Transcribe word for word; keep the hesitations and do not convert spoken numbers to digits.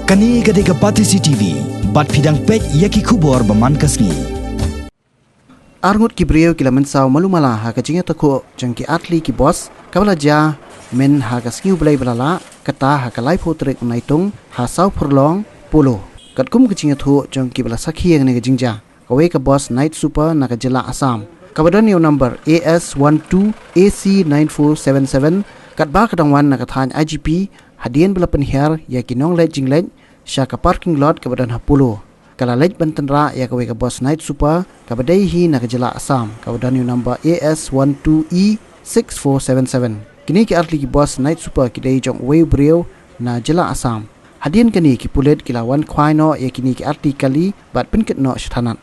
Kane ka dei ka Batesi T V, bad phi dang peit ïa ki khubor ba man ka sngi. Arngut ki briew ki la mynsaw malu mala ha ka jingïatakhuh jong ki artylli ki bos, kaba la jia mynha ka sngi U Blei ba la lah, kata ha ka laiphew tarik Naitung, ha Sawphurlong, Polo. Katkum ka jingïathuh jong kiba la sakhi ïa kane ka jingjia, kawei ka bos Night Super na ka jylla Assam, kaba don ïa u number A S one two A C nine four seven seven, katba ka dang wan na ka thaiñ I G P, hadien ba la pynhiar ïa ki nongleit jingleit sha ka parking lot kaba don ha Polo, ka la leit ban tynrah ïa kawei ka bos Night Super kaba dei hi na ka jylla Assam, kaba don ïa u number A S one two E six four seven seven. Kine ki artylli ki bos Night Super ki dei jong uwei u briew na jylla Assam. Hadien kane, ki pulit ki la wan khwai noh ïa kine ki artylli kali bad pynkit noh sha thanat.